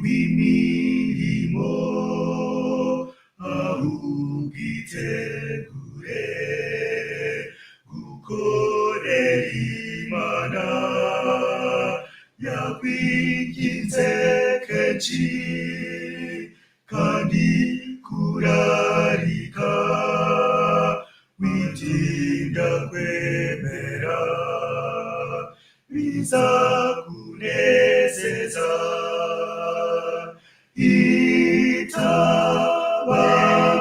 W'imirimo, ahubwo itegure gukorera Imana. Yakwinginze kenshi kandi kurarika, witinda kwemera bizakunezeza. Itaba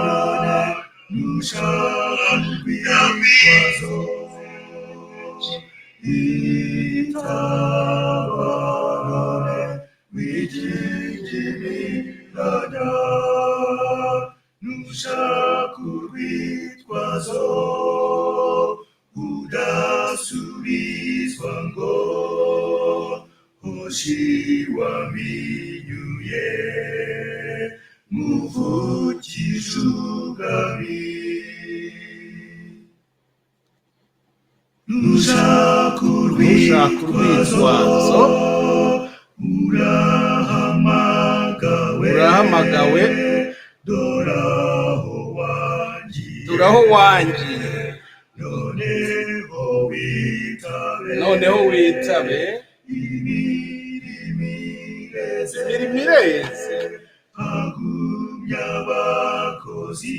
none, nushaka urwitwazo. Itaba none, wijinjimirana, nushaka urwitwazo, udasubizwa ngo hoshi wampinyuye muvukije ubwami. Nushaka Nushaka urwitwazo, urwitwazo, urahamagawe, urahamagawe, dore aho wangiye, dore aho wangiye, noneho witabe, noneho witabe, imirimo ireze, imirimo ireze, hagumye abakozi,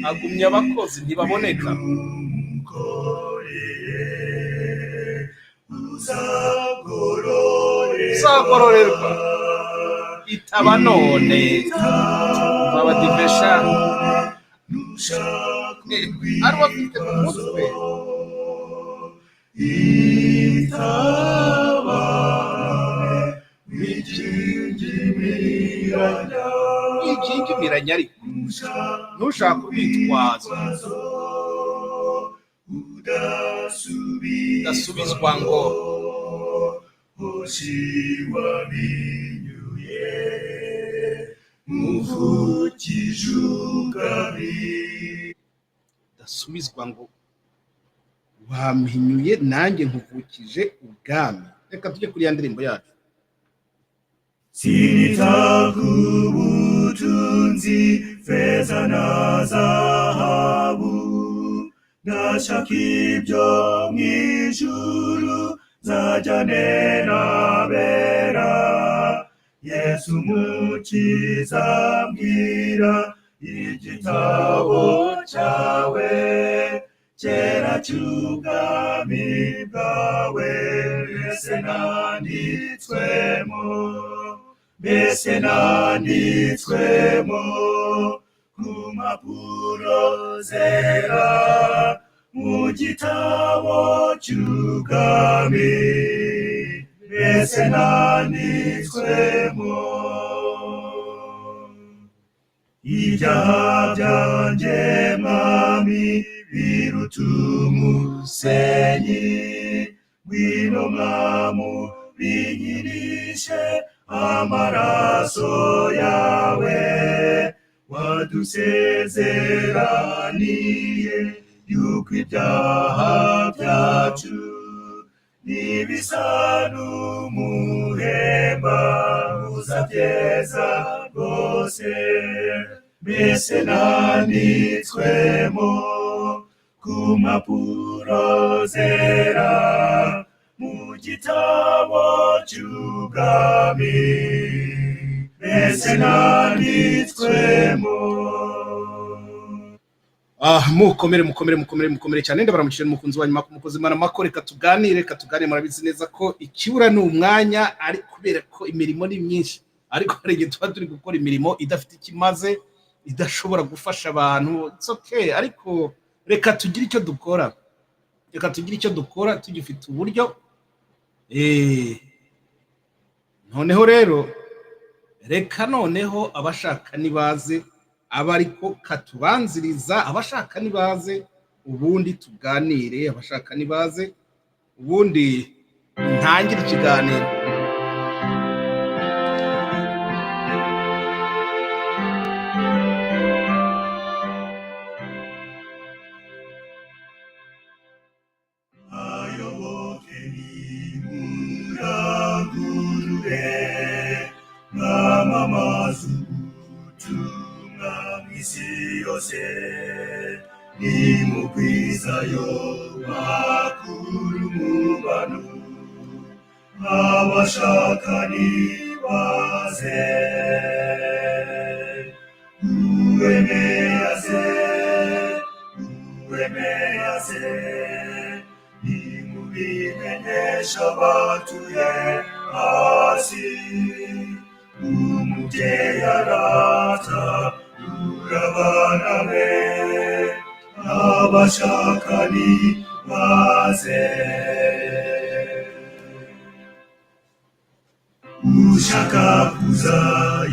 hagumye abakozi ntibaboneka, umukorere uzagororerwa, uzagororerwa. Itaba none. Abadivesha nushaka ari bafite mu mutwe. Itaba none, wijinjimirana, wijinjimiranya, ariko ntushaka urwitwazo, udasubizwa ngo hoshi wabinyuye muvukije ubwami. Udasubizwa ngo wampinyuye nanjye nkuvukije ubwami. Reka tujye kuri ya ndirimbo yacu. Sinita ku butunzi, feza na zahabu, ndashaka ibyo mu ijuru nzajyane n'abera. Yesu Mukiza, mbwira igitabo cyawe cyera cy'ubwami bwawe, mbese nanditswemo, mbese nanditswemo ku mpapuro zera mu gitabo cy'ubwami, mbese nanditswemo? Ibyaha byanjye, Mwami, biruta umusenyi, ngwino Mwami binyirishe amaraso yawe. Wadusezeraniye yuko ibyaha byacu nibisa n'umuhemba uzabyeza rwose. Mbese nanditswemo ku mpapuro zera mu gitabo cy'ubwami, mbese nanditswemo? Ah, mukomere, mukomere, mukomere, mukomere cyane. Ndabaramukije n'umukunzi wanyu Mako, umukozi Imana Mako. Reka tuganire, reka tuganire. Murabizi neza ko ikibura ni umwanya, ari kubera ko imirimo ni myinshi, ariko hari igihe tuba turi gukora imirimo idafite icyo imaze, idashobora gufasha abantu. It's okay, ariko reka tugire icyo dukora, reka tugire icyo dukora tugifite uburyo. Noneho rero reka noneho abashaka nibaze, aba ariko katubanziriza. Abashaka nibaze, ubundi tuganire. Abashaka nibaze, ubundi ntangire ikiganiro. Ayoboke nimurangurure. Mu isi yose nimugwizayo makuru mu bantu, abashaka nibaze. Uwemeye aze, uwemeye aze, nimubimenyesha abatuye hasi. Umubyeyi arata urabana be, abashaka nibaze. Ushaka kuza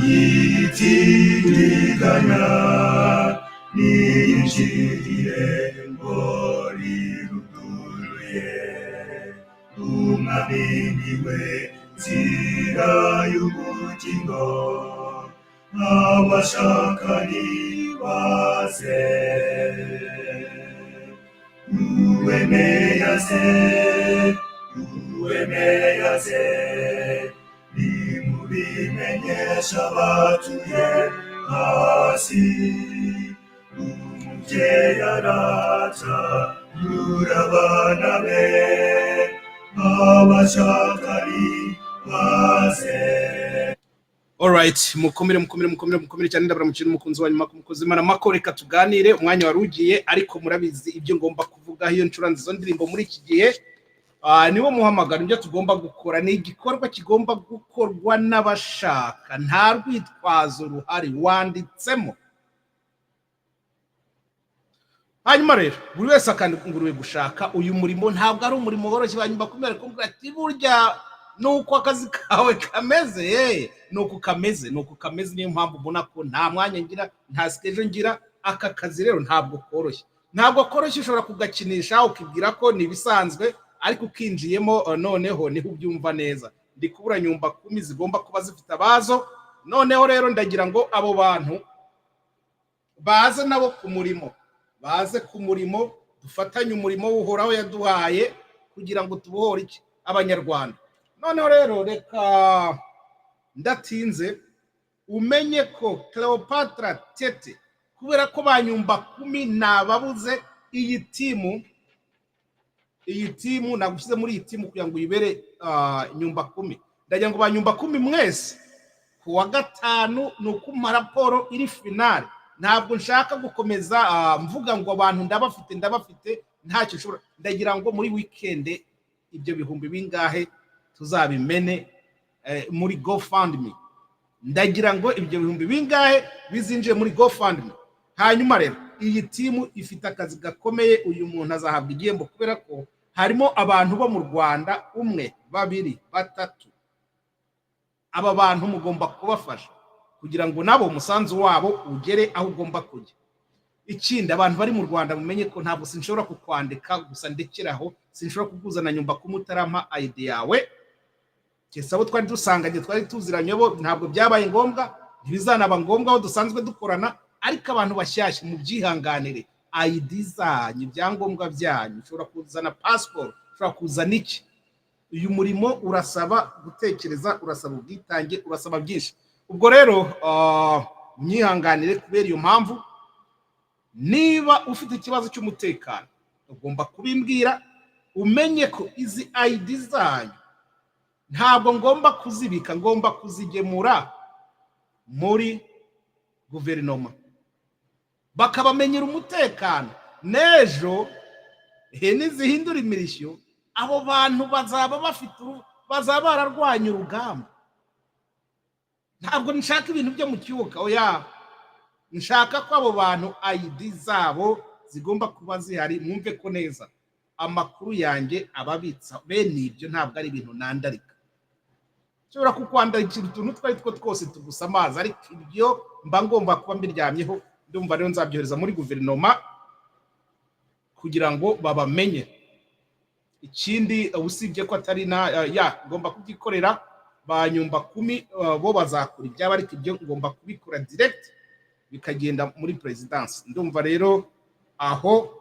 yitindiganya, niyinjirire ngo riruguruye. Umwami niwe nzira y'ubugingo, abashaka nibaze. Uwemeye aze, uwemeye aze, nimubimenyesha abatuye hasi. Umubyeyi arata urabana be, abashaka nibaze. Alright, mukomere, mukomere, mukomere, mukomere cyane. Ndabaramukije n'umukunzi wanyu Mako Mukozi Imana Mako. Reka tuganire, umwanya wari ugiye, ariko murabizi ibyo ngomba kuvuga iyo ncuranze izo ndirimbo muri iki gihe. Niwo muhamagaro. Ibyo tugomba gukora ni igikorwa kigomba gukorwa n'abashaka, nta rwitwazo ruhari, wanditsemo. Hanyuma rero buri wese akanguriwe gushaka uyu murimo. Ntabwo ari umurimo woroshye. Hanyuma kumera kumbwira ati burya nuko akazi kawe kameze, nuko kameze, nuko kameze. Niyo mpamvu ubona ko nta mwanya ngira, nta schedule ngira. Aka kazi rero ntabwo koroshye, ntabwo koroshye. Ushobora kugakinisha ukibwira ko ni ibisanzwe, ariko ukinjiyemo noneho niho ubyumva neza. Ndi kubura nyumba kumi zigomba kuba zifite abazo. Noneho rero ndagira ngo abo bantu baze nabo ku murimo, baze ku murimo, dufatanye umurimo w'Uhoraho yaduhaye kugira ngo tubohore iki? Abanyarwanda. Noneho rero reka ndatinze, umenye ko Cleopatra Tete, kubera ko banyumba kumi nababuze, iyi team, iyi team nagushyize muri iyi team kugira ngo uyibere nyumba kumi. Ndagira ngo ba nyumba kumi mwese, ku wa gatanu ni ukumpa raporo iri finale. Ntabwo nshaka gukomeza mvuga ngo abantu ndabafite, ndabafite, ntacyo nshobora. Ndagira ngo muri weekend ibyo bihumbi bingahe tuzabimene muri GoFundMe. Ndagira ngo ibyo bihumbi bingahe bizinjiye muri GoFundMe. Hanyuma rero iyi team ifite akazi gakomeye. Uyu muntu azahabwa igihembo kubera ko harimo abantu bo mu Rwanda, umwe, babiri, batatu. Aba bantu mugomba kubafasha kugira ngo nabo umusanzu wabo ugere aho ugomba kujya. Ikindi, abantu bari mu Rwanda, mumenye ko ntabwo sinshobora kukwandika gusa ndekeraho, sinshobora kukuzana nyumba kumutarama ID yawe. Keretse abo twari dusanganye, twari tuziranye, bo ntabwo byabaye ngombwa, ntibizanaba ngombwa aho dusanzwe dukorana. Ariko abantu bashyashya, mubyihanganire, ID zanyu, ibyangombwa byanyu, ushobora kuzana pasiporo, ushobora kuzana iki. Uyu murimo urasaba gutekereza, urasaba ubwitange, urasaba byinshi. Ubwo rero myihanganire kubera iyo mpamvu. Niba ufite ikibazo cy'umutekano ugomba kubimbwira. Umenye ko izi ID zanyu ntabwo ngomba kuzibika, ngomba kuzigemura muri guverinoma bakabamenyera umutekano. N'ejo ihene zihindura imirishyo, abo bantu bazaba bafite bazaba bararwanya urugamba. Ntabwo nshaka ibintu byo mu kibuga, oya. Nshaka ko abo bantu ID zabo zigomba kuba zihari. Mwumve ko neza amakuru yanjye ababitsa bene ibyo ntabwo ari ibintu nandarika. Nshobora kukwandikira utuntu utwo ari two twose tugusa amazi, ariko ibyo mba ngomba kuba mbiryamyeho. Ndumva rero nzabyohereza muri guverinoma kugira ngo babamenye. Ikindi, usibye ko atari na ya ngomba kubyikorera, ba nyumba kumi bo bazakora ibyabo, ariko ibyo ngomba kubikora direct bikagenda muri perezidansi. Ndumva rero aho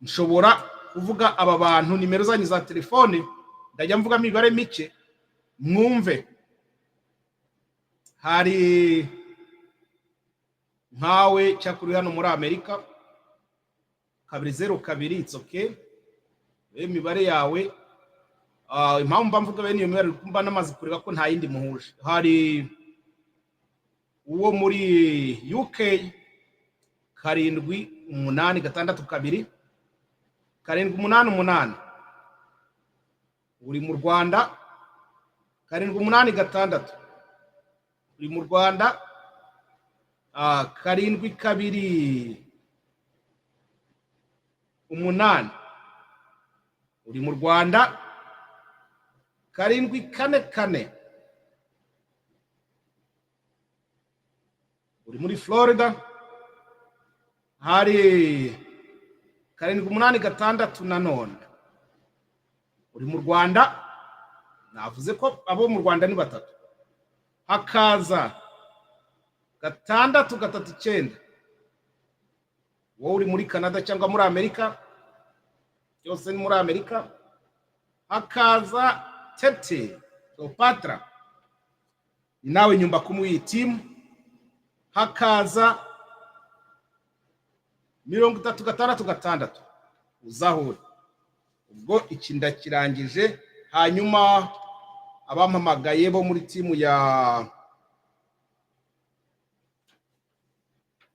nshobora kuvuga aba bantu nimero zanyu za telefone. Ndajya mvuga imibare mike mwumve. Hari Nkawe cyakora uri hano muri Amerika, 202, it's okay, imibare yawe. Impamvu mba mvuga bene iyo mibare, mba namaze kureba ko nta yindi muhuje. Hari uwo muri UK, 786 2788. Uri mu Rwanda, 786. Uri mu Rwanda, 728. Uri mu Rwanda, 744. Uri muri Florida, hari 786 nanone. Uri mu Rwanda, navuze ko abo mu Rwanda ni batatu. Hakaza 639, wowe uri muri Canada cyangwa muri Amerika, byose ni muri Amerika. Hakaza Tete Cleopatra, ni nawe nyumba kumi w'iyi team. Hakaza 3666, uzahura. Ubwo iki ndakirangije. Hanyuma abampamagaye bo muri team ya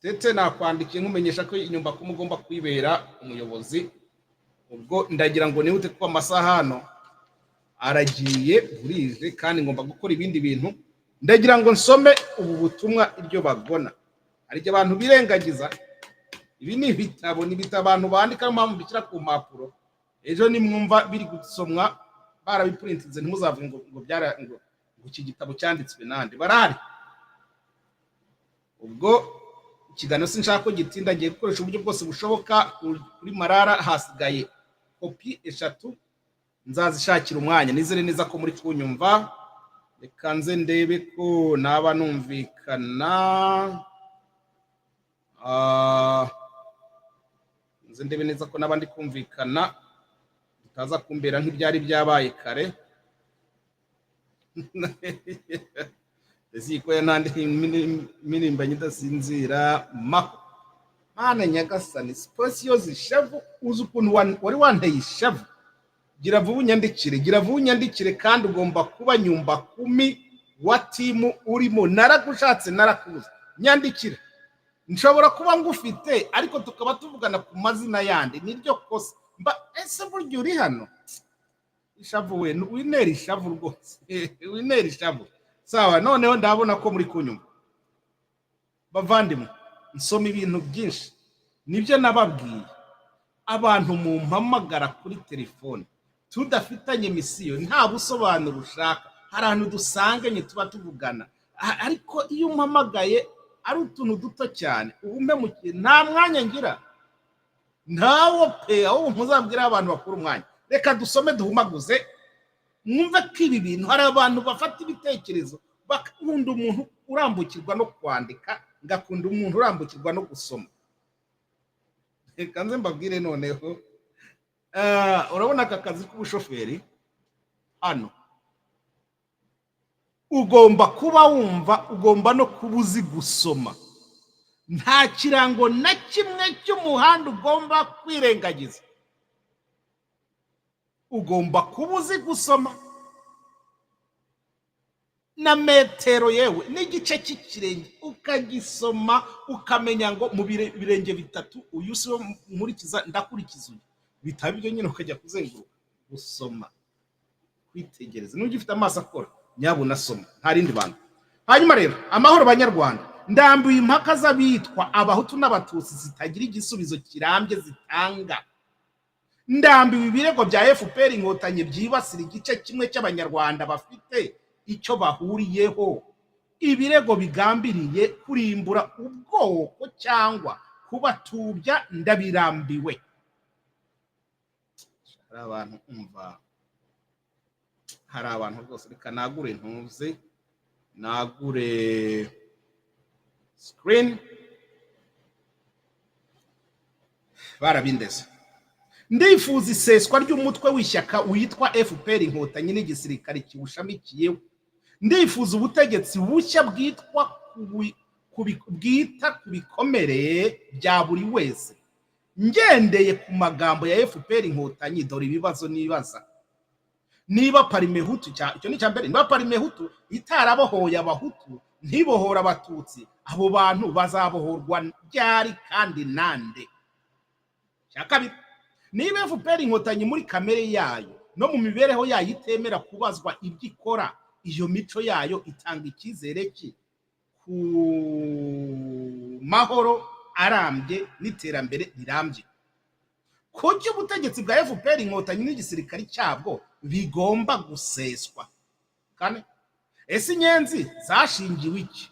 Tete, nakwandikiye nkumenyesha ko inyumba kumi ugomba kwibera umuyobozi. Ubwo ndagira ngo nihute kuko amasaha hano aragiye, burije, kandi ngomba gukora ibindi bintu. Ndagira ngo nsome ubu butumwa iryo bagona. Hari igihe abantu birengagiza, ibi ni ibitabo, ni ibitabo abantu bandika, niyo mpamvu bishyira ku mpapuro. Ejo nimwumva biri gusomwa barabipurintinze, ntimuzavuge ngo byara ngo iki gitabo cyanditswe nande, barahari. Ubwo ikiganiro sinshaka ko gitinda, ngiye gukoresha uburyo bwose bushoboka. Kuri Marara hasigaye kopi 3, nzazishakira umwanya. Nizere neza ko muri kunyumva. Reka nze ndebe ko naba numvikana. Nze ndebe neza ko naba ndi kumvikana, bitaza kumbera nk'ibyari byabaye kare. Ziko ya nandi mirimbanye idasinzira mako. Mana nyagasani, siposiyo ishavu, uzi ukuntu wari wanteye ishavu. Gira vuba unyandikire, gira vuba unyandikire, kandi ugomba kuba nyumba kumi wa team urimo. Naragushatse, narakubuze, nyandikira. Nshobora kuba ngufite ariko tukaba tuvugana ku mazina yandi, niryo kosa. Mba ese burya uri hano? Ishavu we, winera ishavu rwose, winera ishavu. Sawa, noneho ndabona ko muri kunyumva. Bavandimwe, nsoma ibintu byinshi, nibyo nababwiye. Abantu mumpamagara kuri telefone tudafitanye misiyo, nta busobanuro ushaka, hari ahantu dusanganye tuba tuvugana, ariko iyo umpamagaye ari utuntu duto cyane, ubu mpemukiye, nta mwanya ngira, ntawo pe. Aho muzabwira abantu bakura umwanya. Reka dusome duhumaguze, mwumve ko ibi bintu hari abantu bafata ibitekerezo bakunda umuntu urambukirwa no kwandika, ngakunda umuntu urambukirwa no gusoma. Reka nze mbabwire noneho. Urabona aka kazi k'ubushoferi hano, ugomba kuba wumva, ugomba no kuba uzi gusoma. Nta kirango na kimwe cy'umuhanda ugomba kwirengagiza, ugomba kuba uzi gusoma na metero, yewe n'igice cy'ikirenge ukagisoma, ukamenya ngo mu birenge bitatu uyu si wo nkurikiza, ndakurikiza uyu. Bitaba ibyo nyine ukajya kuzenguruka. Gusoma, kwitegereza, n'ujya ufite amaso akora, nyabuna soma, nta rindi banga. Hanyuma rero, amahoro banyarwanda. Ndambiwe impaka z'abitwa abahutu n'abatutsi zitagira igisubizo kirambye zitanga. Ndambiwe ibirego bya FPR Inkotanyi byibasira igice kimwe cy'abanyarwanda bafite icyo bahuriyeho, ibirego bigambiriye kurimbura ubwoko cyangwa kubatubya, ndabirambiwe. Hari abantu umva, hari abantu rwose. Reka nagure ntuze nagure screen, barabindeze. Ndifuza iseswa ry'umutwe w'ishyaka witwa FPR Inkotanyi n'igisirikare kiwushamikiyeho. Ndifuza ubutegetsi bushya bwitwa bwita ku bikomere bya buri wese. Ngendeye ku magambo ya FPR Inkotanyi, dore ibibazo nibaza: niba Parimehutu, icyo ni icya mbere, niba Parimehutu itarabohoye Abahutu, ntibohora Abatutsi, abo bantu bazabohorwa ryari kandi nande? Icya kabiri, niba FPR Inkotanyi muri kamere yayo no mu mibereho yayo itemera kubazwa ibyo ikora, iyo mico yayo itanga icyizere ki ku mahoro arambye n'iterambere rirambye? Kuki ubutegetsi bwa FPR Inkotanyi n'igisirikare cyabwo bigomba guseswa? Kane, ese Inyenzi zashingiwe iki?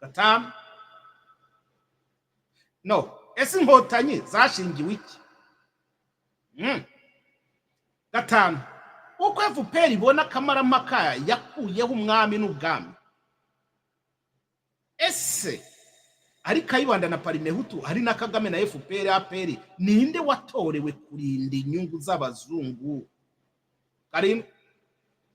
Gatanu, no, ese Inkotanyi zashingiwe iki? Gatanu, uko FPR ibona Kamarampaka yakuyeho umwami n'ubwami, ese ari Kayibanda na Parimehutu, hari na Kagame na FPR APR, ninde watorewe kurinda inyungu z'abazungu? Karindwi,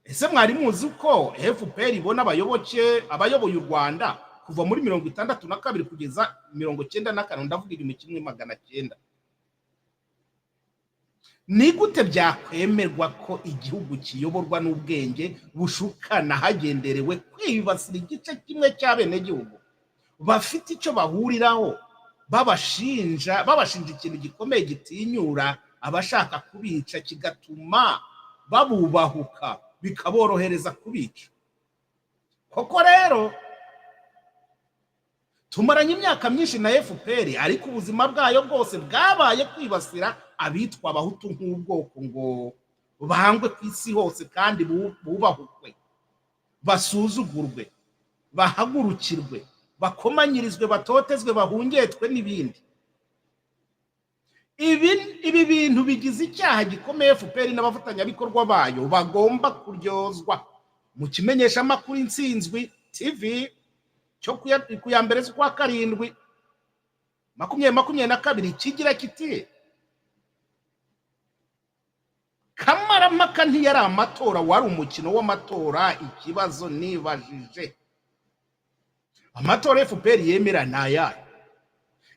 ese mwari muzi ko FPR ibona abayoboke abayoboye u Rwanda kuva muri 62 kugeza 94, ndavuga 1900? Ni gute byakwemerwa ko igihugu kiyoborwa n'ubwenge bushukana hagenderewe kwibasira igice kimwe cy'abenegihugu bafite icyo bahuriraho, babashinja ikintu gikomeye gitinyura abashaka kubica, kigatuma babubahuka, bikaborohereza kubica? Koko rero tumaranye imyaka myinshi na FPR, ariko ubuzima bwayo bwose bwabaye kwibasira abitwa Abahutu nk'ubwoko ngo bangwe ku isi hose kandi bubahukwe, basuzugurwe, bahagurukirwe, bakomanyirizwe, batotezwe, bahungetwe n'ibindi. Ibi bintu bigize icyaha gikomeye FPR n'abafatanyabikorwa bayo bagomba kuryozwa. Mu kimenyeshamakuru Intsinzwi TV cyo ku ya 1 z'ukwa 7 2022 kigira kiti: Kamarampaka ntiyari amatora, wari umukino w'amatora. Ikibazo nibajije, amatora FPR yemera ni ayahe?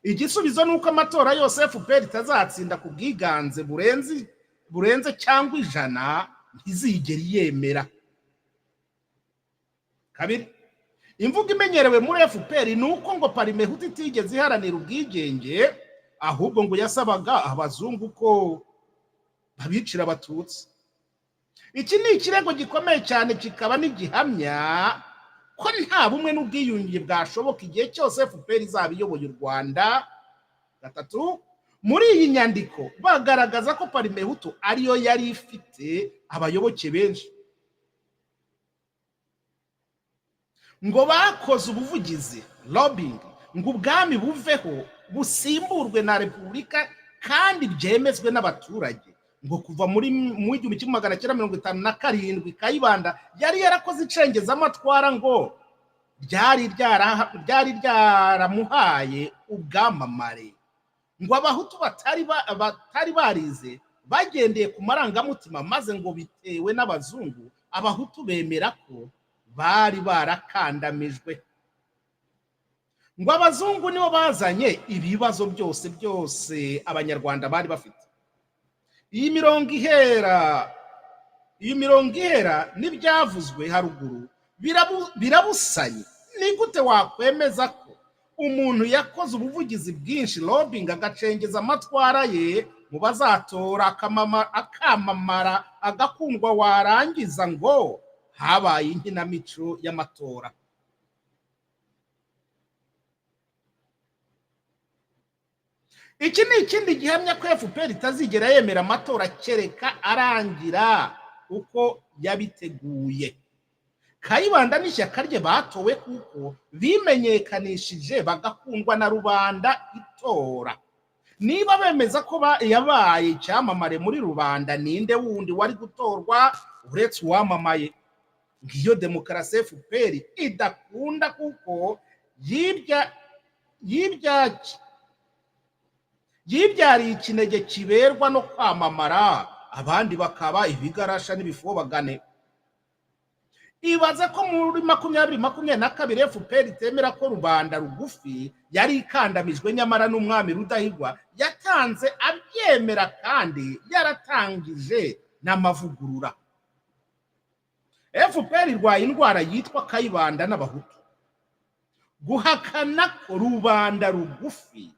Igisubizo ni uko amatora yose FPR itazatsinda ku bwiganze burenze cyangwa 100 ntizigera yemera. Kabiri, imvugo imenyerewe muri FPR ni uko ngo Parimehutu itigeze iharanira ubwigenge, ahubwo ngo yasabaga abazungu ko babicira Abatutsi. Iki ni ikirego gikomeye cyane, kikaba n'igihamya ko nta bumwe n'ubwiyunge bwashoboka igihe cyose FPR izaba iyoboye u Rwanda. Gatatu, muri iyi nyandiko bagaragaza ko Parimehutu ariyo yari ifite abayoboke benshi, ngo bakoze ubuvugizi lobbying ngo ubwami buveho busimburwe na repubulika kandi byemezwe n'abaturage. Ngo kuva muri mu 1957 Kayibanda yari yarakoze icengezamatwara ngo ryari ryaramuhaye ubwamamare, ngo Abahutu batari barize bagendeye ku marangamutima, maze ngo bitewe n'abazungu Abahutu bemera ko bari barakandamijwe, ngo abazungu nibo bazanye ibibazo byose byose Abanyarwanda bari bafite. Iyi mirongo ihera n'ibyavuzwe haruguru birabusanye. Ni gute wakwemeza ko umuntu yakoze ubuvugizi bwinshi lobbying agacengeza amatwara ye mu bazatora, akamamara, agakundwa, warangiza ngo habaye inkinamico y'amatora? Iki ni ikindi gihamya ko FPR itazigera yemera amatora kereka arangira uko yabiteguye. Kayibanda n'ishyaka rye batowe kuko bimenyekanishije bagakundwa na rubanda itora. Niba bemeza ko yabaye icyamamare muri rubanda, ninde wundi wari gutorwa uretse uwamamaye? Ngiyo demokarasi FPR idakunda, kuko yibyariye ikinege kiberwa no kwamamara, abandi bakaba ibigarasha n'ibifobagane. Ibaze ko muri 2022 FPR itemera ko rubanda rugufi yari ikandamijwe, nyamara n'umwami Rudahigwa yatanze abyemera kandi yaratangije n'amavugurura. FPR irwaye indwara yitwa Kayibanda n'Abahutu. Guhakana ko rubanda rugufi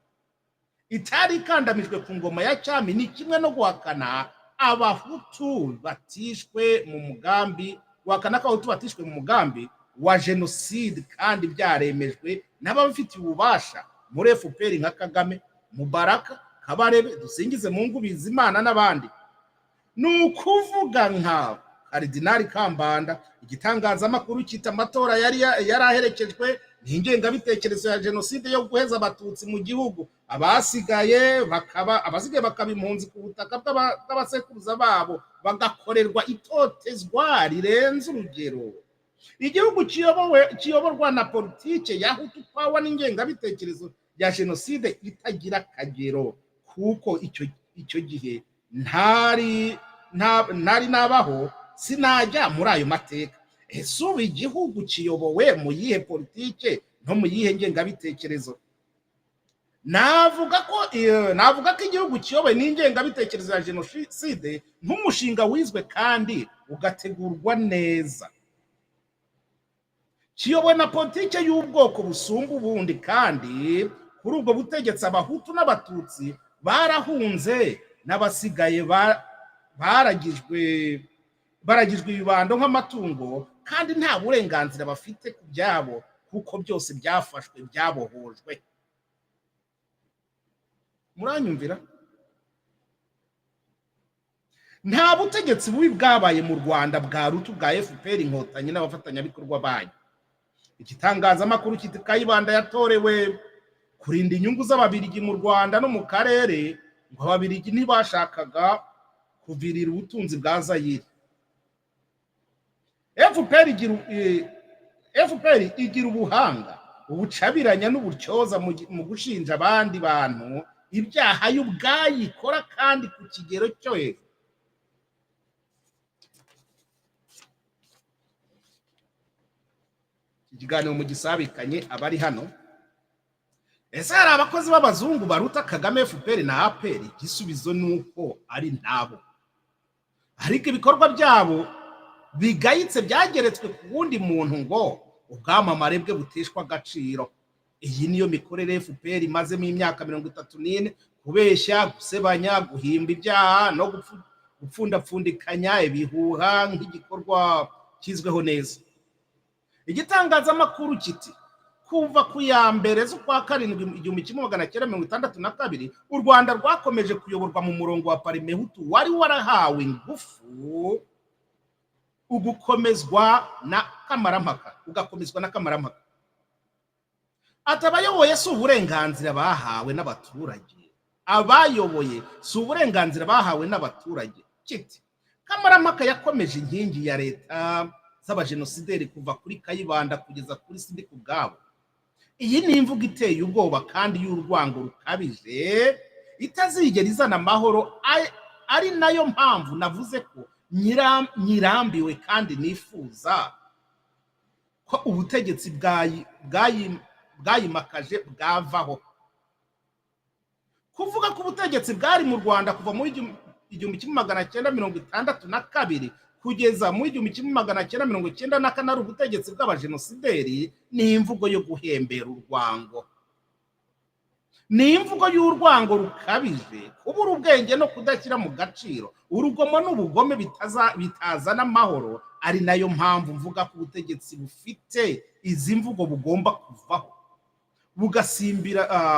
itari ikandamijwe ku ngoma ya cyami ni kimwe no guhakana Abahutu batishwe mu mugambi, guhakana ko Abahutu batishwe mu mugambi wa jenoside kandi byaremejwe n'ababifitiye ububasha muri FPR nka Kagame, Mubaraka, Kabarebe, Dusingizemungu, Bizimana n'abandi. Ni ukuvuga nka Karidinali Kambanda. Igitangazamakuru cyita amatora yari aherekejwe n'ingengabitekerezo ya jenoside yo guheza Abatutsi mu gihugu, abasigaye bakaba impunzi ku butaka bw'abasekuruza babo, bagakorerwa itotezwa rirenze urugero. Igihugu kiyoborwa na politike ya Hutu Power n'ingengabitekerezo ya jenoside itagira akagero, kuko icyo gihe ntari nabaho, sinajya muri ayo mateka. Ese ubu igihugu kiyobowe mu yihe politike no mu yihe ngengabitekerezo? Navuga ko igihugu kiyobowe n'ingengabitekerezo ya jenoside nk'umushinga wizwe kandi ugategurwa neza, kiyobowe na politike y'ubwoko busumba ubundi, kandi kuri ubwo butegetsi Abahutu n'Abatutsi barahunze, n'abasigaye baragijwe ibibando nk'amatungo, kandi nta burenganzira bafite ku byabo kuko byose byafashwe, byabohojwe. Muranyumvira? Nta butegetsi bubi bwabaye mu Rwanda bwa rutu bwa FPR Inkotanyi n'abafatanyabikorwa bayo. Igitangazamakuru kiti Kayibanda yatorewe kurinda inyungu z'Ababirigi mu Rwanda no mu karere, ngo Ababirigi ntibashakaga kuvirira ubutunzi bwa Zayire. FPR igira ubuhanga, ubucabiranya n'uburyoza mu gushinja abandi bantu ibyaha yo ubwayo ikora, kandi ku kigero cyo hejuru. Iki kiganiro mu gisabikanye abari hano. Ese hari abakozi b'abazungu baruta Kagame, FPR na APR? Igisubizo ni uko ari ntabo, ariko ibikorwa byabo bigayitse byageretswe ku wundi muntu ngo ubwamamare bwe buteshwa agaciro. Iyi niyo mikorere FPR imazemo imyaka 34: kubeshya, gusebanya, guhimba ibyaha no gupfundapfundikanya ibihuha nk'igikorwa kizweho neza. Igitangazamakuru kiti kuva ku ya 1 z'ukwa karindwi 1962, u Rwanda rwakomeje kuyoborwa mu murongo wa Parimehutu wari warahawe ingufu, ugakomezwa na Kamarampaka. Ati abayoboye si uburenganzira bahawe n'abaturage, abayoboye si uburenganzira bahawe n'abaturage. Kiti Kamarampaka yakomeje inkingi ya leta z'abajenosideri kuva kuri Kayibanda kugeza kuri Sindikubwabo. Iyi ni imvugo iteye ubwoba kandi y'urwango rukabije, itazigera izana amahoro, ari nayo mpamvu navuze ko nyirambiwe kandi nifuza ko ubutegetsi bwayimakaje bwavaho. Kuvuga ko ubutegetsi bwari mu Rwanda kuva muri 1962 kugeza muri 1994 ari ubutegetsi bw'abajenosideri ni imvugo yo guhembera urwango, ni imvugo y'urwango rukabije, kubura ubwenge no kudashyira mu gaciro, urugomo n'ubugome bitazana amahoro, ari nayo mpamvu mvuga ko ubutegetsi bufite izi mvugo bugomba kuvaho,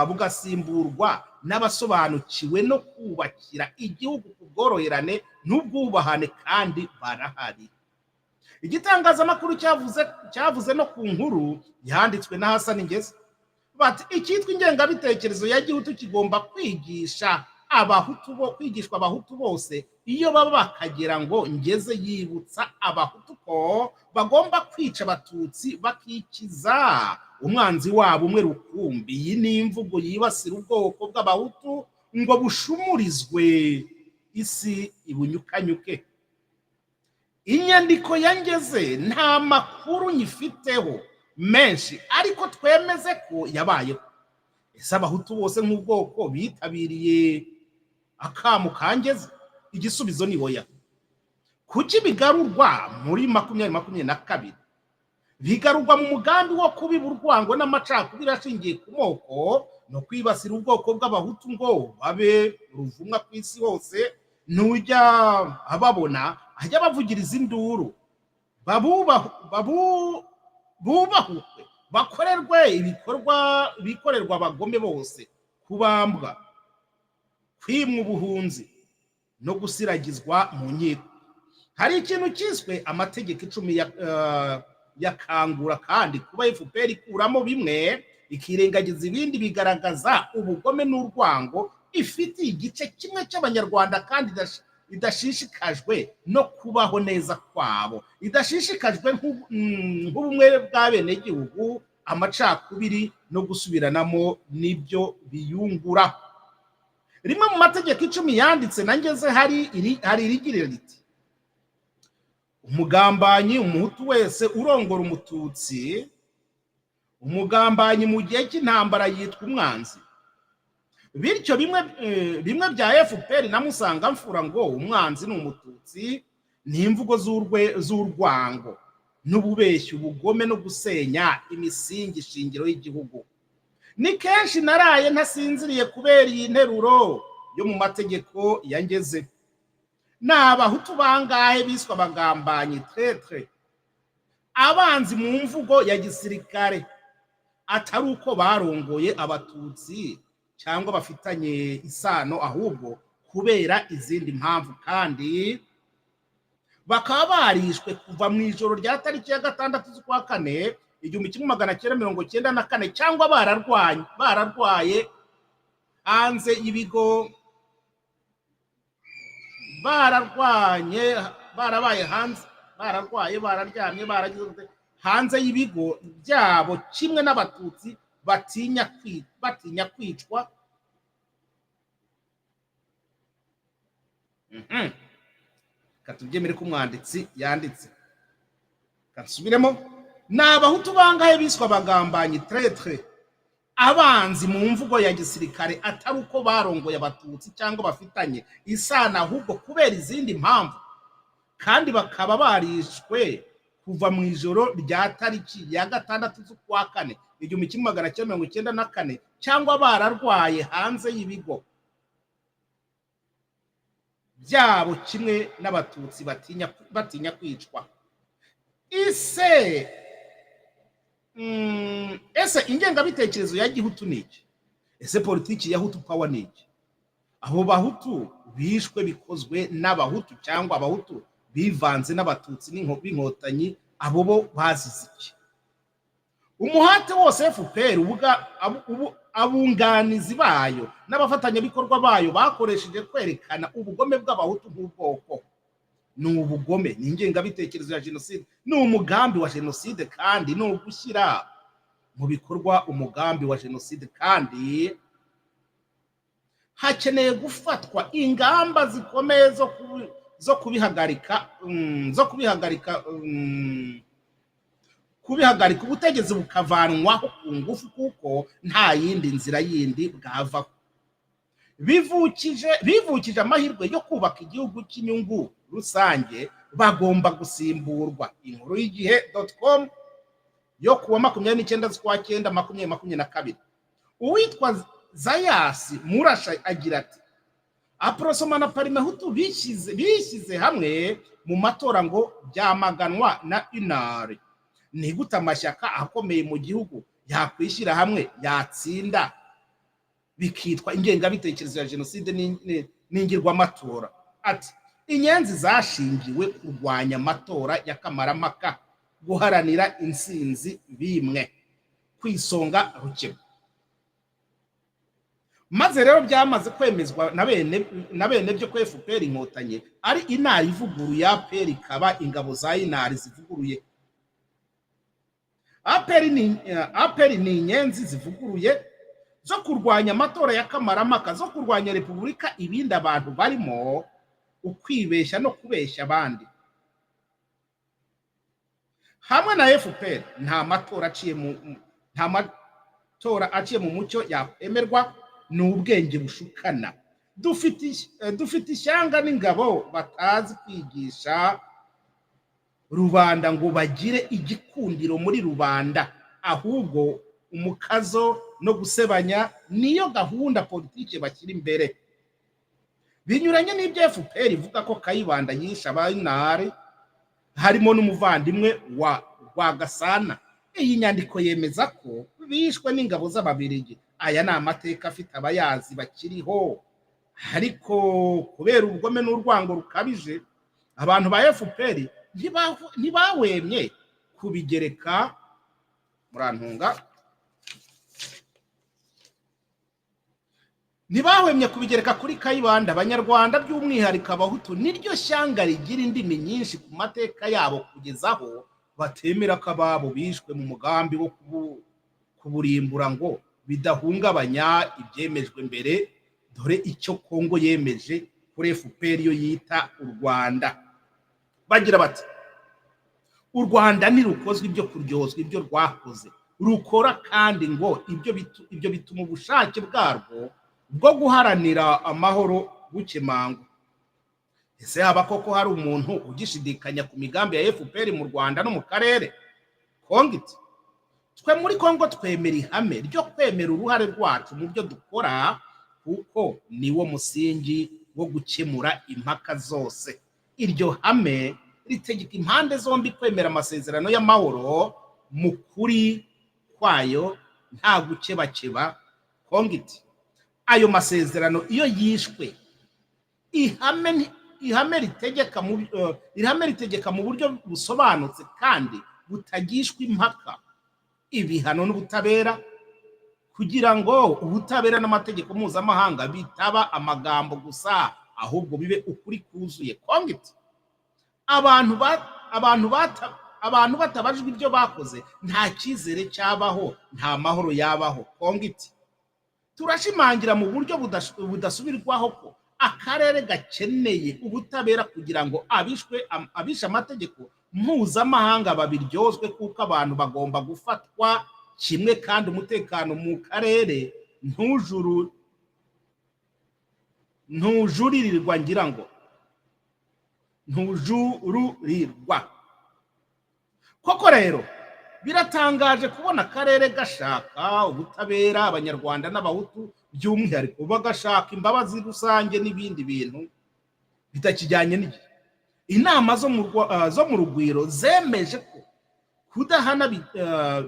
bugasimburwa n'abasobanukiwe no kubakira igihugu ku bworoherane n'ubwubahane, kandi barahari. Igitangazamakuru cyavuze no ku nkuru yanditswe na Hasani Ngeze, bati icyitwa ingengabitekerezo ya gihutu kigomba kwigisha Abahutu bo kwigishwa Abahutu bose iyo baba bakagira ngo Ngeze yibutsa Abahutu ko bagomba kwica Abatutsi bakikiza umwanzi wabo umwe rukumbi. Iyi ni imvugo yibasira ubwoko bw'Abahutu ngo bushumurizwe isi ibunyukanyuke. Inyandiko yangeze nta makuru nyifiteho menshi, ariko twemeze ko yabayeho. Ese Abahutu bose nk'ubwoko bitabiriye akamu kangeze? Igisubizo ni oya. Kuki bigarurwa muri 2022? Bigarurwa mu mugambi wo kubiba urwango n'amacakubiri ashingiye ku moko no kwibasira ubwoko bw'Abahutu ngo babe ruvumwa ku isi hose. Ntujya ababona ajya bavugiriza induru, bubahukwe, bakorerwe ibikorwa bikorerwa abagome bose: kubambwa, kwimwa ubuhunzi no gusiragizwa mu nkiko. Hari ikintu cyiswe amategeko 10 ya Kangura, kandi kuba FPR ikuramo bimwe ikirengagiza ibindi bigaragaza ubugome n'urwango ifitiye igice kimwe cy'Abanyarwanda, kandi idashishikajwe no kubaho neza kwabo, idashishikajwe nk'ubumwe bw'abenegihugu. Amacakubiri no gusubiranamo nibyo biyungura. Rimwe mu mategeko 10 yanditse na Ngeze hari irigira riti: "Umugambanyi, Umuhutu wese urongora Umututsi, umugambanyi mu gihe cy'intambara yitwa umwanzi." Bityo bimwe bya FPR na Musangamfura ngo umwanzi ni Umututsi ni imvugo z'urwango n'ububeshyi, ubugome no gusenya imisingi shingiro y'igihugu. Ni kenshi naraye ntasinziriye kubera iyi nteruro yo mu mategeko ya Ngeze. Ni Abahutu bangahe biswe abagambanyi, traîtres, abanzi mu mvugo ya gisirikare, atari uko barongoye Abatutsi cyangwa bafitanye isano, ahubwo kubera izindi mpamvu, kandi bakaba barishwe kuva mu ijoro rya tariki ya 6 z'ukwa kane 1994, cyangwa bararwaye hanze y'ibigo, bararwanye, barabaye hanze, bararwaye, bararyamye, baragize hanze y'ibigo byabo kimwe n'Abatutsi batinya kwicwa? Reka tubyemere ko umwanditsi yanditse. Kasubiremo: ni Abahutu bangahe biswe abagambanyi, traîtres, abanzi mu mvugo ya gisirikare, atari uko barongoye Abatutsi cyangwa bafitanye isano, ahubwo kubera izindi mpamvu, kandi bakaba barishwe kuva mu ijoro rya tariki ya 6 z'ukwa kane 1994, cyangwa bararwaye hanze y'ibigo byabo kimwe n'Abatutsi batinya kwicwa? Ese ingengabitekerezo ya gihutu ni iki? Ese politiki ya Hutu Power ni iki? Abo Bahutu bishwe bikozwe n'Abahutu cyangwa Abahutu bivanze n'Abatutsi b'Inkotanyi, abo bo bazize iki? Umuhate wose FPR, abunganizi bayo n'abafatanyabikorwa bayo bakoresheje kwerekana ubugome bw'Abahutu nk'ubwoko ni ubugome, ni ingengabitekerezo ya jenoside, ni umugambi wa jenoside, kandi ni ugushyira mu bikorwa umugambi wa jenoside, kandi hakeneye gufatwa ingamba zikomeye zo kubihagarika, kubihagarika, ubutegetsi bukavanwaho ku ngufu, kuko nta yindi nzira yindi bwavaho. Bivukije amahirwe yo kubaka igihugu cy'inyungu rusange, bagomba gusimburwa. Inkuru y'Igihe.com yo kuwa 29 z'ukwa cyenda 2022. Uwitwa Zayasi Murasha agira ati: "Aprosoma na Parimehutu bishyize hamwe mu matora ngo byamaganwa na UNAR. Ni gute amashyaka akomeye mu gihugu yakwishyira hamwe yatsinda bikitwa ingengabitekerezo ya jenoside n'ingirwamatora?" Ati: "Inyenzi zashingiwe kurwanya amatora ya kamarampaka, guharanira intsinzi bimwe ku isonga Rukeba." Maze rero byamaze kwemezwa na bene byo ko FPR Inkotanyi ari UNAR ivuguruye, APR ikaba ingabo za UNAR zivuguruye. APR ni inyenzi zivuguruye zo kurwanya amatora ya kamarampaka, zo kurwanya repubulika. Ibindi abantu barimo ukwibeshya no kubeshya abandi. Hamwe na FPR nta matora aciye mu mucyo yakwemerwa, ni ubwenge bushukana. Dufite ishyanga n'ingabo batazi kwigisha rubanda ngo bagire igikundiro muri rubanda, ahubwo umukazo no gusebanya niyo gahunda politike bashyira imbere. Binyuranye n'ibyo FPR ivuga ko Kayibanda yishe abayinari, harimo n'umuvandimwe wa Rwagasana. Iyi nyandiko yemeza ko bishwe n'ingabo z'Ababirigi. Aya ni amateka afite abayazi bakiriho, ariko kubera ubugome n'urwango rukabije, abantu ba FPR ntibahwemye kubigereka, murantunga, ntibahwemye kubigereka kuri Kayibanda. Abanyarwanda, by'umwihariko Abahutu, niryo shyanga rigira indimi nyinshi ku mateka yabo, kugeza aho batemera ko ababo bishwe mu mugambi wo kuburimbura ngo bidahungabanya ibyemejwe mbere. Dore icyo Kongo yemeje kuri FPR yo yita u Rwanda. Bagira bati: "U Rwanda ntirukozwe ibyo kuryozwa ibyo rwakoze rukora, kandi ngo ibyo bituma ubushake bwarwo bwo guharanira amahoro bukemangwa." Ese haba koko hari umuntu ugishidikanya ku migambi ya FPR mu Rwanda no mu karere? Kongo iti: "Twe muri Kongo twemera ihame ryo kwemera uruhare rwacu mu byo dukora, kuko niwo musingi wo gukemura impaka zose. Iryo hame ritegeka impande zombi kwemera amasezerano y'amahoro mu kuri kwayo, nta gukebakeba." Kongo iti: "Ayo masezerano iyo yishwe, ihame ritegeka mu buryo busobanutse kandi butagishwa impaka ibihano n'ubutabera, kugira ngo ubutabera n'amategeko mpuzamahanga bitaba amagambo gusa, ahubwo bibe ukuri kuzuye." Kongo iti: "Abantu batabajwe ibyo bakoze, nta cyizere cyabaho, nta mahoro yabaho." Kongo iti: "Turashimangira mu buryo budasubirwaho ko akarere gakeneye ubutabera kugira ngo abishe amategeko mpuzamahanga babiryozwe, kuko abantu bagomba gufatwa kimwe kandi umutekano mu karere ntujuririrwa, ngira ngo ntujururirwa." Koko rero biratangaje kubona akarere gashaka ubutabera, Abanyarwanda n'Abahutu by'umwihariko bagashaka imbabazi rusange n'ibindi bintu bitakijyanye n'igihe. Inama zo mu Rugwiro zemeje ko kudahana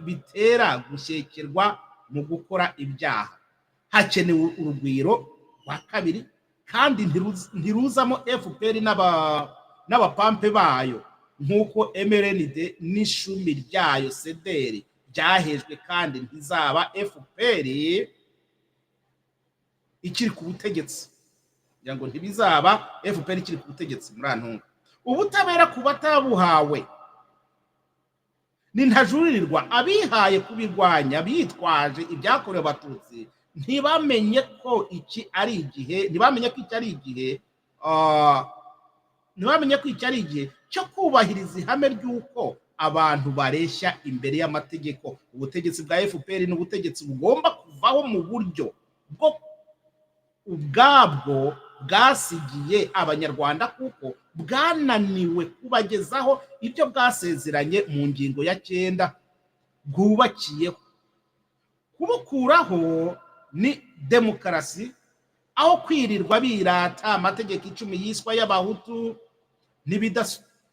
bitera gushyekerwa mu gukora ibyaha. Hakenewe urugwiro rwa kabiri, kandi ntiruzamo FPR n'abapampe bayo, nk'uko MRND n'ishumi ryayo CDR byahejwe, kandi ntizaba FPR ikiri ku butegetsi, kugira ngo ntibizaba FPR ikiri ku butegetsi, murantunga. Ubutabera ku batabuhawe ni ntajuririrwa. Abihaye kubirwanya bitwaje ibyakorewe Abatutsi ntibamenye ko iki ari igihe cyo kubahiriza ihame ry'uko abantu bareshya imbere y'amategeko. Ubutegetsi bwa FPR ni ubutegetsi bugomba kuvaho mu buryo bwo ubwabwo bwasigiye Abanyarwanda, kuko bwananiwe kubagezaho ibyo bwasezeranye mu ngingo ya 9 bwubakiyeho. Kubukuraho ni demokarasi, aho kwirirwa birata amategeko 10 yiswa y'Abahutu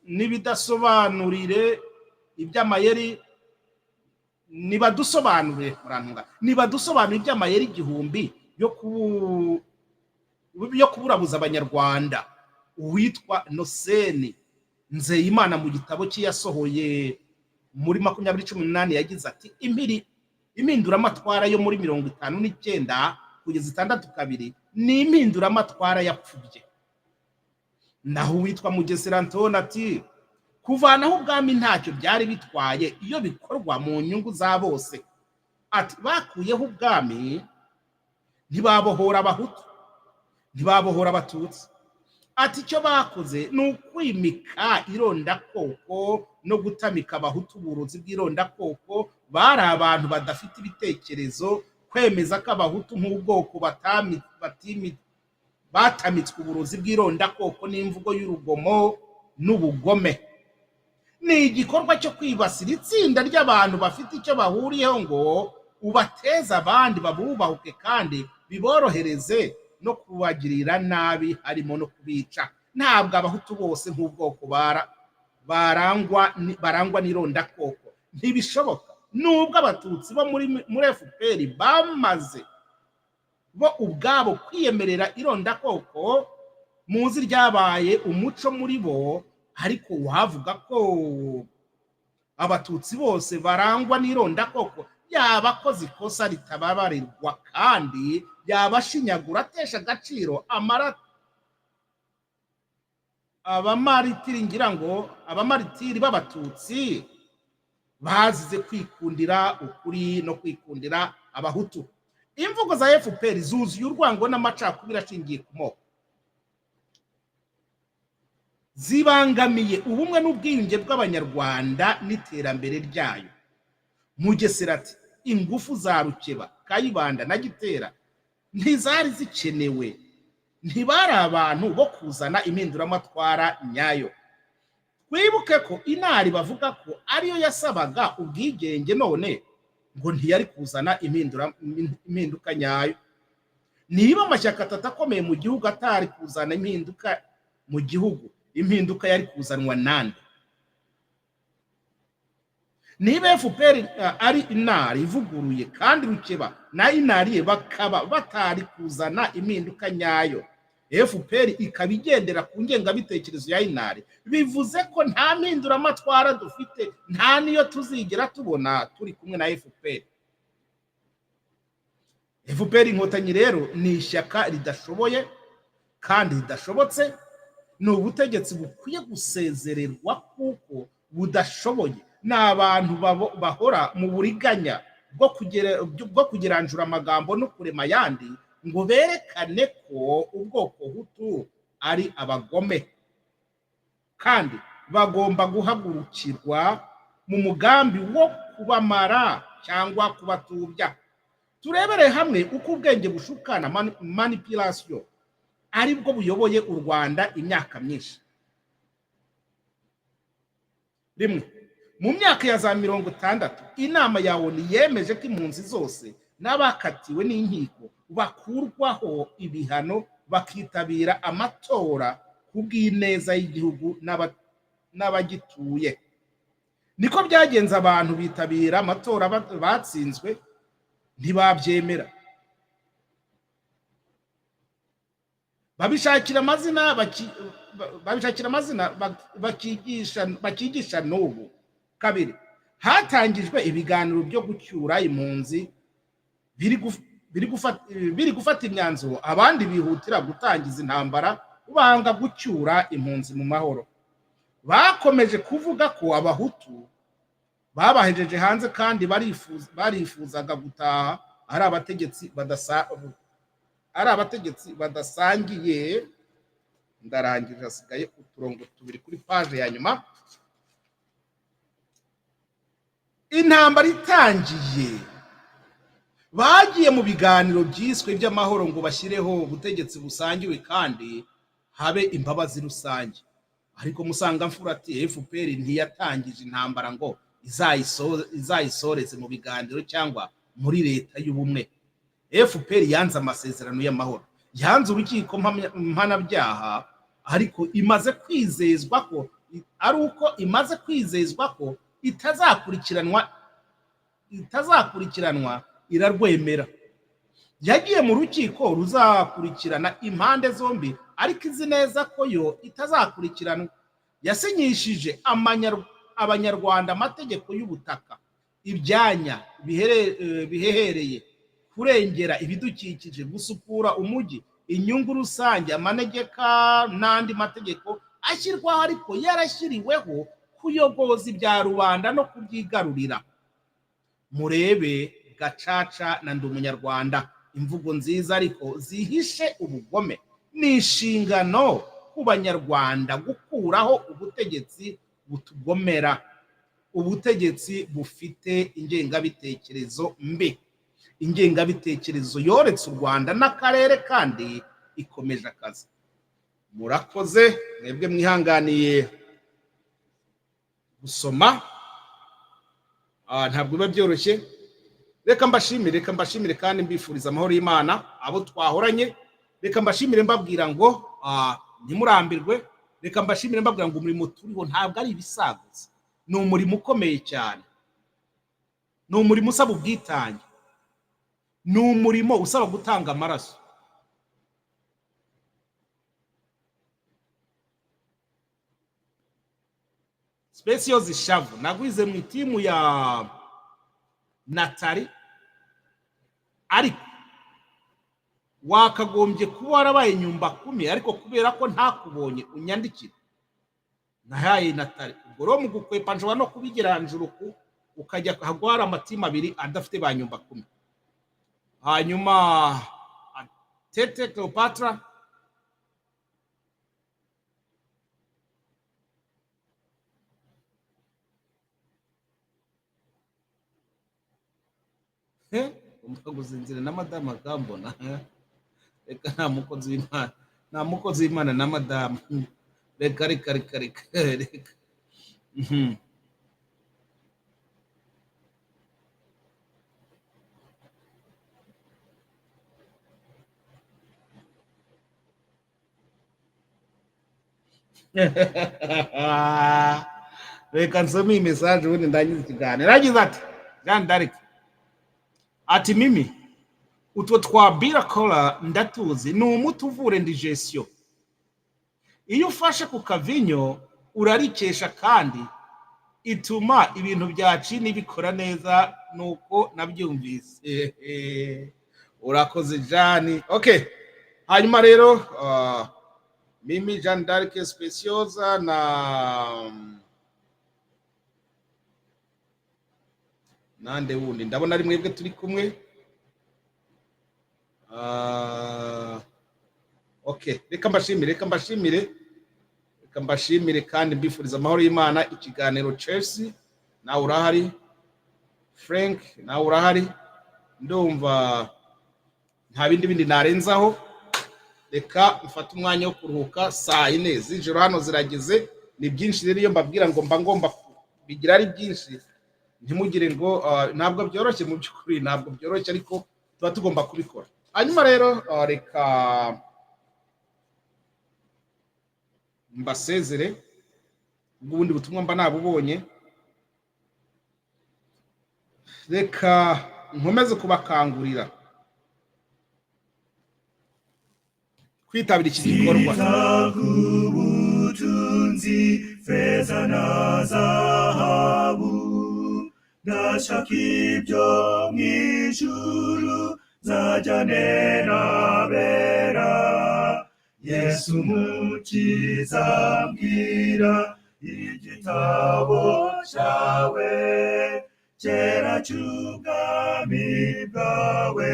n'ibidasobanurire iby'amayeri. Nibadusobanurire, murantunga, nibadusobanurire iby'amayeri 1000 yo kuburabuza Abanyarwanda. Uwitwa Noseni Nzeyimana mu gitabo cye yasohoye muri 2018 yagize ati: "Impiri impinduramatwara yo muri 59 kugeza 62 ni impinduramatwara yapfubye." Naho uwitwa Mugesera Antoni ati: "Kuvanaho ubwami ntacyo byari bitwaye iyo bikorwa mu nyungu za bose." Ati: "Bakuyeho ubwami ntibabohora Abahutu, ntibabohora Abatutsi." Ati icyo bakoze ni ukwimika irondakoko no gutamika Abahutu uburozi bw'irondakoko. Bari abantu badafite ibitekerezo. Kwemeza ko Abahutu nk'ubwoko batamitswe uburozi bw'irondakoko n'imvugo y'urugomo n'ubugome, ni igikorwa cyo kwibasira itsinda ry'abantu bafite icyo bahuriyeho ngo ubateze abandi babubahuke kandi biborohereze no kubagirira nabi, harimo no kubica. Ntabwo Abahutu bose nk'ubwoko barangwa n'irondakoko, ntibishoboka. Nubwo Abatutsi bo muri FPR bamaze bo ubwabo kwiyemerera irondakoko, muzi ryabaye umuco muri bo, ariko wavuga ko Abatutsi bose barangwa n'irondakoko yaba akoze ikosa ritababarirwa kandi yabashinyagura, atesha agaciro amara abamaritiri, ngira ngo abamaritiri b'Abatutsi bazize kwikundira ukuri no kwikundira Abahutu. Imvugo za FPR zuzuye urwango n'amacakubiri ashingiye ku moko, zibangamiye ubumwe n'ubwiyunge bw'Abanyarwanda n'iterambere ryayo. Mugesera ati ingufu za Rukeba, Kayibanda na Gitera ntizari zikenewe, ntibari abantu bo kuzana impinduramatwara nyayo. Twibuke ko inari bavuga ko ariyo yasabaga ubwigenge, none ngo ntiyari kuzana impinduka nyayo. Niba amashyaka atatu akomeye mu gihugu atari kuzana impinduka mu gihugu, impinduka yari kuzanwa nande? Niba FPR ari inari ivuguruye kandi Rukeba na inari bakaba batari kuzana impinduka nyayo, FPR ikaba igendera ku ngengabitekerezo ya inari, bivuze ko nta mpinduramatwara dufite, nta niyo tuzigera tubona turi kumwe na FPR. FPR Inkotanyi rero ni ishyaka ridashoboye kandi ridashobotse, ni ubutegetsi bukwiye gusezererwa kuko budashoboye. Ni abantu bahora mu buriganya bwo kugeranjura amagambo no kurema ayandi ngo berekane ko ubwoko Hutu ari abagome, kandi bagomba guhagurukirwa mu mugambi wo kubamara cyangwa kubatubya. Turebere hamwe uko ubwenge bushukana, manipulation, aribwo buyoboye u Rwanda imyaka myinshi. Rimwe, mu myaka ya za 60 inama ya ONU yemeje ko impunzi zose n'abakatiwe n'inkiko bakurwaho ibihano, bakitabira amatora ku bw'ineza y'igihugu n'abagituye. Niko byagenze, abantu bitabira amatora, batsinzwe ntibabyemera, babishakira amazina bakigisha n'ubu. Kabiri, hatangijwe ibiganiro byo gucyura impunzi biri gufata imyanzuro, abandi bihutira gutangiza intambara banga gucyura impunzi mu mahoro. Bakomeje kuvuga ko Abahutu babahejeje hanze kandi barifuzaga gutaha, ari abategetsi badasangiye. Ndarangije, hasigaye uturongo tubiri kuri paje ya nyuma. Intambara itangiye bagiye mu biganiro byiswe by'amahoro ngo bashyireho ubutegetsi busangiwe kandi habe imbabazi rusange. Ariko Musangamfura ati FPR ntiyatangije intambara ngo izayisoreze mu biganiro cyangwa muri leta y'ubumwe. FPR yanze amasezerano y'amahoro, yanze urukiko mpanabyaha, ariko imaze kwizezwa ko ari uko imaze kwizezwa ko itazakurikiranwa irarwemera. Yagiye mu rukiko ruzakurikirana impande zombi, ariko izi neza ko yo itazakurikiranwa. Yasinyishije Abanyarwanda amategeko y'ubutaka, ibyanya bihehereye, kurengera ibidukikije, gusukura umujyi, inyungu rusange, amanegeka n'andi mategeko ashyirwaho ariko yarashyiriweho kuyogoza ibya rubanda no kubyigarurira. Murebe Gacaca na Ndi Umunyarwanda, imvugo nziza ariko zihishe ubugome. Ni inshingano ku Banyarwanda gukuraho ubutegetsi butugomera, ubutegetsi bufite ingengabitekerezo mbi, ingengabitekerezo yoretse u Rwanda n'akarere kandi ikomeje akazi. Murakoze mwebwe mwihanganiye gusoma, ntabwo biba byoroshye. Reka mbashimire, reka mbashimire kandi mbifuriza amahoro y'Imana abo twahoranye. Reka mbashimire mbabwira ngo ntimurambirwe. Reka mbashimire mbabwira ngo umurimo turiho ntabwo ari ibisaguzi, ni umurimo ukomeye cyane, ni umurimo usaba ubwitange, ni umurimo usaba gutanga amaraso. Specials Shavu nagwize mu itimu ya Natali, ariko wakagombye kuba warabaye nyumba kumi, ariko kubera ko ntakubonye unyandikira nahaye Natali. Ubwo rero mu gukwepa nshobora no kubigeranjuruku ukajya hagwara amatimu abiri adafite ba nyumba kumi. Hanyuma Tete Cleopatra, gusinzira na madamu akambona. Reka nta mukozi w'Imana, nta mukozi w'Imana na madamu. Reka reka reka reka reka. Reka nsome iyi message ubundi ndangize ikiganiro. Yagize ati Jean d'Arc ati mimi utwo twa birakora ndatuzi, ni umuti uvura indigestion. Iyo ufashe ku kavinyo urarikesha kandi ituma ibintu bya cini bikora neza, nuko nabyumvise. Urakoze Jeanne. Okay, hanyuma rero Mimi Jean d'Arc Speciosa na nande wundi ndabona ari mwebwe turi kumwe. Okay, reka mbashimire, reka mbashimire, reka mbashimire kandi mbifuriza amahoro y'Imana. Ikiganiro Chelsea nawe urahari, Frank nawe urahari, ndumva nta bindi narenzaho. Reka mfate umwanya wo kuruhuka, saa 4 z'ijoro hano zirageze. Ni byinshi rero iyo mbabwira ngo mba ngomba bigira ari byinshi, ntimugire ngo ntabwo byoroshye. Mu by'ukuri ntabwo byoroshye, ariko tuba tugomba kubikora. Hanyuma rero reka mbasezere, ubundi butumwa mba nabubonye. Reka nkomeze kubakangurira kwitabira iki gikorwa. Ubutunzi feza na zahabu, ndashaka ibyo mu ijuru nzajyane n'abera. Yesu Mukiza mbwira igitabo cyawe cyera cy'ubwami bwawe,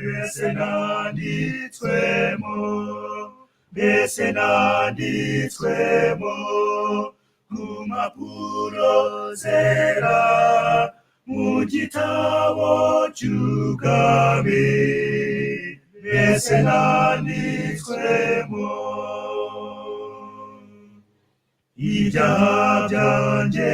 mbese nanditswemo, mbese nanditswemo ku mpapuro zera mu gitabo cy'ubwami, mbese nanditswemo ibyaha byanjye.